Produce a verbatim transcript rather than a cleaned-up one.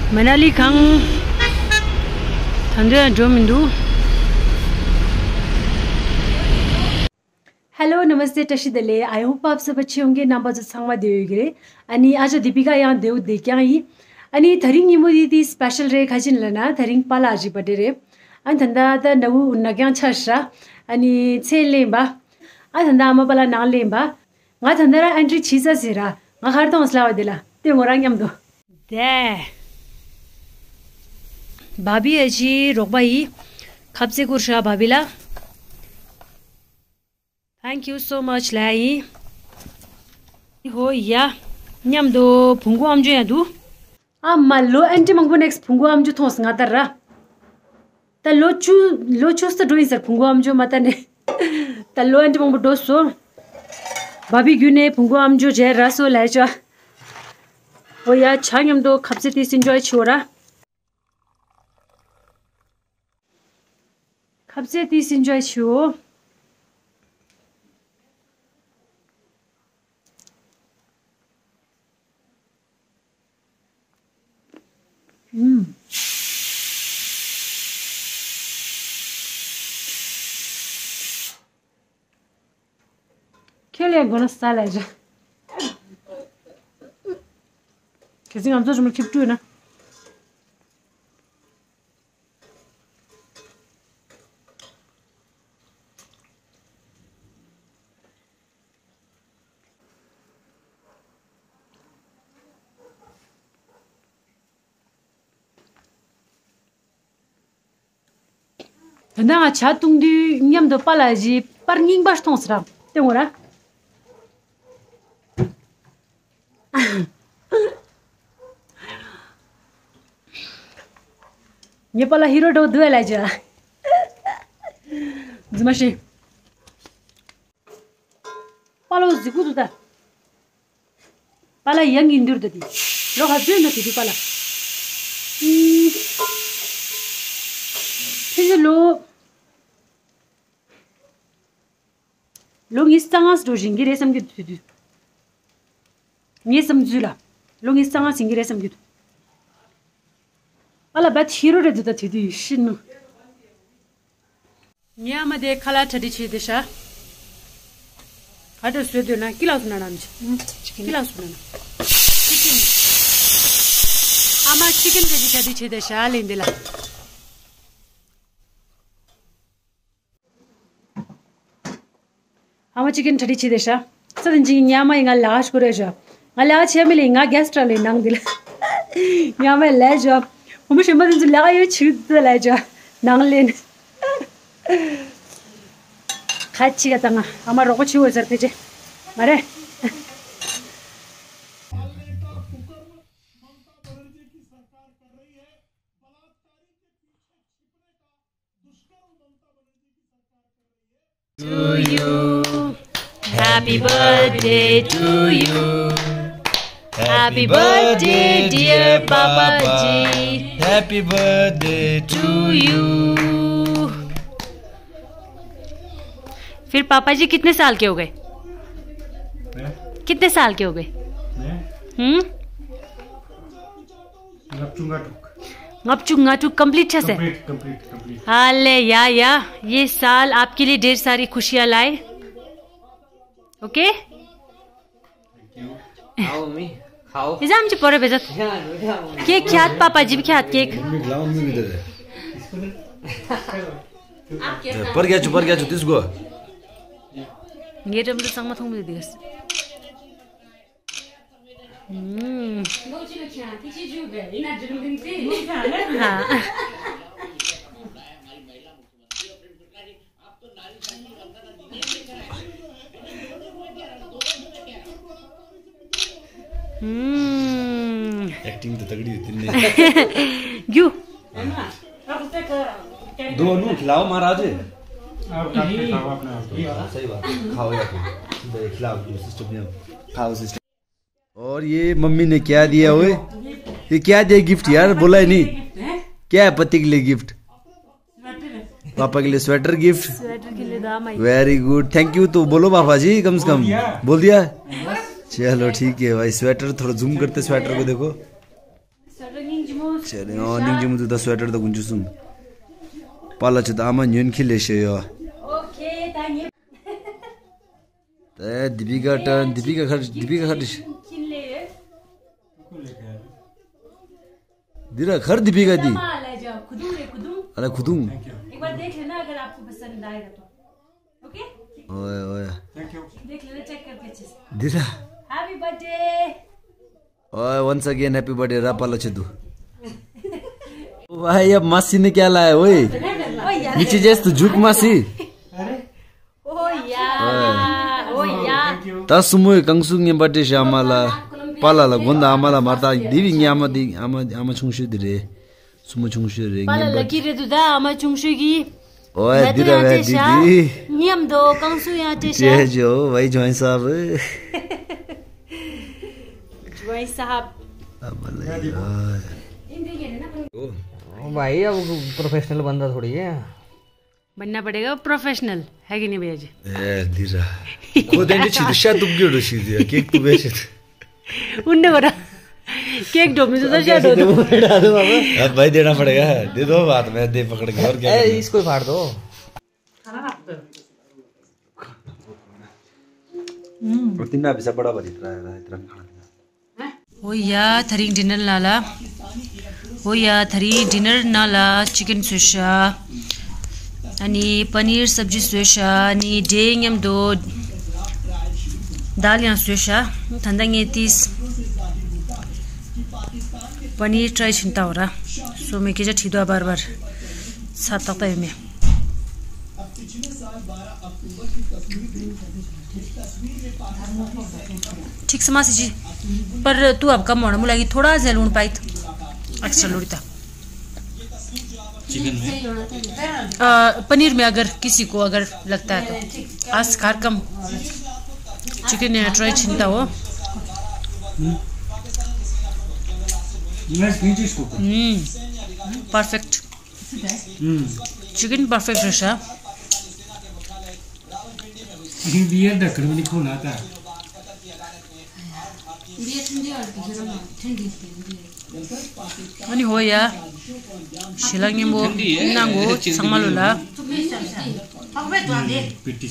མ་ན་ལི་གང་། ད་འདོད་ཡང་འགྲོ་མི་འདུག Hello, Namaste, བཀྲ་ཤིས་བདེ་ལེགས། I hope आप सब अच्छे होंगे། རྣམ་པ་ཚོ་ཚང་མ་བདེ་ཡོད་ཀྱི་རེད། ཨ་ནི་ཨ་ཅག་དི་པི་ཀ་ཡང་བདེ་བོ་བདེ་རྐྱང་ཡིན། ཨ་ནི་ད་རིང་ཉིན་མོ་འདི་འདི་སི་པེ་ཤལ་རེད། ག་ཅི་ཡིན་ལབ་ན་ད་རིང་པཱ་ལགས་ཀྱི་བར་ཌེ་རེད། ཨ་ནི་ད་ལྟ་ད་ནཝ་ནག་རྐྱང་ཆགས་ཤག་ཨ་ནི་མཚན་ལེན་པ། ཨ་ད་ལྟ་ཨ་མ་པཱ་ལགས་ནང་ལེན་པ། ང་ད་ལྟ་ར་ཨེན་ཊི་བྱས་ཚར་ཟིན་ར། ང་ག་རེ་གཏོང་ཟེར་ལབ་པ་དེ་ལ་ལྟོས་ངོ་རང་མཉམ་དུ། དེ། བྷ་བྷི་ཨ་ཅེ་རོགས་པ་ཡིས་ཁ་ཟས་བསྐུར་ཤག་བྷ་བྷི་ལ། Thank you so much ལབ་ཡིན། ཧོ་ཡ། མཉམ་དུ་བོང་གུ་ཨམ་ཅོག་ཡང་འདུག་ཨ་མ་ལོ། ཨེན་ཊི་མང་པོ་ནེག་སི་བོང་གུ་ཨམ་ཅོག་མཐོང་སོང་ང་ལྟར་ར། ད་ལོ་བཅུ། ལོ་བཅུ་ཙམ་འགྲོ་ཡིན་ཟེར་བོང་གུ་ཨམ་ཅོག་མ་ལྟ་ནས། ད་ལོ་ཨེན་ཊི་མང་པོ་འགྲོ་སོང་། བྷ་བྷི་བརྒྱུད་ནས་བོང་གུ་ཨམ་ཅོག་མཇལ་རག་སོང་ལབ་ཅོག་ཨོ་ཡ། ཆ་མཉམ་དུ་ཁ་ཟས་དེ་སི་ཨེན་ཇོའི་བྱེད་འོ་ར། ཁ་ཟས་དེ་སི་ཨེན་ཇོའི་བྱེད་འོ། ཨུམ། ཁྱེད་ལས་དགོས་ན་ཟ་ལས་བྱ། གལ་སྲིད་ང་ཚོ་ཞིམ་པོ་ཁྱེར་བཏུས་ན། ད་ནང་ཇ་བཏུང་དུས་མཉམ་དུ་པཱ་ལགས་ཀྱི་པར་རྙིང་པ་མཐོང་ཟེར་ར། ལྟོས་ངོ་ར། ངའི་པཱ་ལགས་ཧི་རོ་འདྲ་བོ་འདུག་ཨ་ལབ་ཅོག་རྫུན་མ་ཤེས། པཱ་ལགས་གཟིགས་པོ་འདུག་ད། པཱ་ལགས་ཡང་གིན་འདུག་ད་དེ། ལོ་ག་ཚོད་ཡིན་ན་དེ་དུས་པཱ་ལགས། ཨུམ། ཕལ་ཆེར་ལོ། ལོ་ཉི་ཤུ་རྩ་ལྔ་འགྲོ་བཞིན་གྱི་རེད་བསམ་གྱི་འདུག་དེ་དུས། ངའི་བསམ་ཚུལ་ལ། ལོ་ཉི་ཤུ་རྩ་ལྔ་ཟིན་གྱི་རེད་བསམ་གྱི་འདུག་པཱ་ལགས་བད་ཧི་རོ་རེད་འདུག་ད་དེ་དུས་ཤི་ནུ། ངའི་ཨ་མ་དེ་ཁ་ལག་གྲ་སྒྲིག་བྱས་བསྡད་ཤག་ག་འདྲ་བཟོས་འདོད་ན་ཀི་ལགས་སུ་ན་ནམ་ཅི། ཀི་ལགས་སུ་ན་ན། ཅི་ཀིན། ཨ་མ་ཅི་ཀིན་ག་ཅིག་གྲ་སྒྲིག་བྱས་བསྡད་ཤག་ལེན་འདི་ལ། ཨ་མ་ཅི་ཀིན་གྲ་སྒྲིག་བྱས་བསྡད་ཤག་ས་དེ་ཅིག་ཉི་མ་ཡིན་ང་ལས་ཀ་ཞུ་རེ་ཞོ། ང་ལས་ཀ་བྱས་མི་ལས་ང་གེ་སི་ཊི་ལས་ནང་འདི་ལ། ཉི་མ་ལས་ཞོ། བུ་མོ་གཞན་པ་དེ་ཚོ་ལས་ཀ་ཡོད་ཆུ་དེ་ལས་ཞོ། ནང་ལས། ཁ་ཅིག་ག་ད་ང་ཨ་མ་རོགས་པ་བྱེད་འོས་ཟེར་ཕེ་ཅེ། མ་རེད། To you. Happy birthday to you. Happy birthday, dear Papa ji. Happy birthday to you. फिर पापा जी कितने साल के हो गए? हैं? कितने साल के हो गए? हैं? हम्म? ལྔ་བཅུ་ང་དྲུག་ལྔ་བཅུ་ང་དྲུག་complete ཆ་ཟེར། Complete, complete, complete. ཨ་ལེ་ཡ་ཡ། ये साल आपके लिए ढेर सारी खुशियां लाए। ओके? खाओ मम्मी, खाओ। इजाम जी परे बेजत। क्या, क्या मम्मी? केक ख्यात, पापा जी भी ख्यात केक। मम्मी खिलाओ, मम्मी किधर है? आप क्या पर क्या छुपा, क्या छुपा, इसको? ये जब तो संग में थूम दे दिया। हम्म। हाँ। हम्म। Acting तो तगड़ी हुई तुमने। क्यों? दोनों खिलाओ महाराज। आप खाते खाओ अपने आप को। सही बात। खाओ यार तुम। खिलाओ तुम सिस्टम में। खाओ सिस्टम। और ये मम्मी ने क्या दिया हुए? ये क्या दिया गिफ्ट यार, बोला ही नहीं। क्या है पति के लिए गिफ्ट? पापा के लिए स्वेटर गिफ्ट। स्वेटर के लिए दाम आई। Very good, thank you तो बोलो पापा जी, कम से कम बोल दिया। चलो ठीक है भाई, स्वेटर थोड़ा जूम करते, स्वेटर को देखो। स्वेटर नहीं, जिमो བྱས་ནས་ཨོ་སྙིང་རྗེ་མོ་འདུག་ད་སུ་ཝེ་ཊར་དང་དགུན་ཆུ་གསུམ། པཱ་ལགས་ཁྱེད་དང་ཨ་མ་ཉོན་ཁྱི་ལས་ཤེས་ཡོད། ཨོ་ཁེ་ད་ཉེ། ད་དི་པི་ཀ་ད་དི་པི་ཀ་ཁར་དི་པི་ཀ་ཁར་དི། འདི་ར་ཁར་དི་པི་ཀ་དི། अरे खुदुम। एक बार देख लेना अगर आपको पसंद आएगा तो। ओके। ओए ओए। देख लेना, चेक करके अच्छे से। འདི་ར། Happy birthday। ओए, once again happy birthday ར་པཱ་ལགས་ཁྱེད་དུ། भाई, अब मासी ने क्या लाया ओए? नीचे जैसे तो झुक मासी। ओ या। ओ या। ད་སྲུ་མོའི་རྐང་སུག་ངན་པ་སྤྲད་ཤག་ཨ་མ་ལགས། པཱ་ལགས་ལ་དགོན་དང་ཨ་མ་ལགས་མ་ལྟ་འདི་བི་ངའི་ཨ་མ་འདི་ཨ་མ་ཨ་མ་ཆུང་ཤོས་འདི་རེད། སྲུ་མོ་ཆུང་ཤོས་རེད་པཱ་ངན་ལགས་པ། ལ་ཀི་རེད་འདུག་ད་ཨ་མ་ཆུང་ཤོས་ཀྱི། ཨོ་ཡ་འདི་ར་བས་འདི་འདི། མཉམ་དུ་རྐང་སུག་ཡང་སྤྲད་ཤག་ཅེ་ཇོ། भाई ज्वाइन साहब। ज्वाइन साहब। अब ले यार। ओ भाई, अब प्रोफेशनल बंदा थोड़ी है। बनना पड़ेगा प्रोफेशनल, है कि नहीं भैया जी? ए, दिरा। को देंगे छी तो शायद तुम गिरो छी दिया, केक तो बेच। उनने बोला, केक डोमी तो शायद हो तो। अब भाई देना पड़ेगा, दे दो बात में, दे पकड़ के, और क्या ए, करना? इसको ही फाड़ दो। और तिन्ना भी सब बड़ा बड़ी तरह है, इतना खाना। ཨོ་ཡ། ད་རིང་ཌི་ནར་ནང་ལ། ཨོ་ཡ། ད་རིང་ཌི་ནར་ནང་ལ་ཅི་ཀན་བཟོས་ཤག་ཨ་ནི་པ་ནིར་སབ་ཇི་བཟོས་ཤག་ཨ་ནི་འབྲས་མཉམ་དུ་དཱལ་ཡང་བཟོས་ཤག་ད་ལྟ་ངས་ཏིས་པ་ནིར་ཊ་རའི་བྱིན་ལྟ་བ་ར། སོ་མའི་སྐད་ཆ་དྲིས་དོ་བར་བར་ཚ་ཏག་ཏག་ཡོད་མེད། ठीक से मासी जी, पर तू अब कम होना, मुझे लगी थोड़ा सा लूण पाई तो एक्स्ट्रा लूण था। चिकन में? अ, पनीर में अगर किसी को अगर लगता है तो। आज खार कम चिकन ट्राई छिनता हो। हम्म। हम्म, परफेक्ट। हम्म। चिकन परफेक्ट रहेछ। बियर ढक्कन भी नहीं खोलना था। अनि हो या। शिला निम्बो नांगो संगमालुला। पिट्टी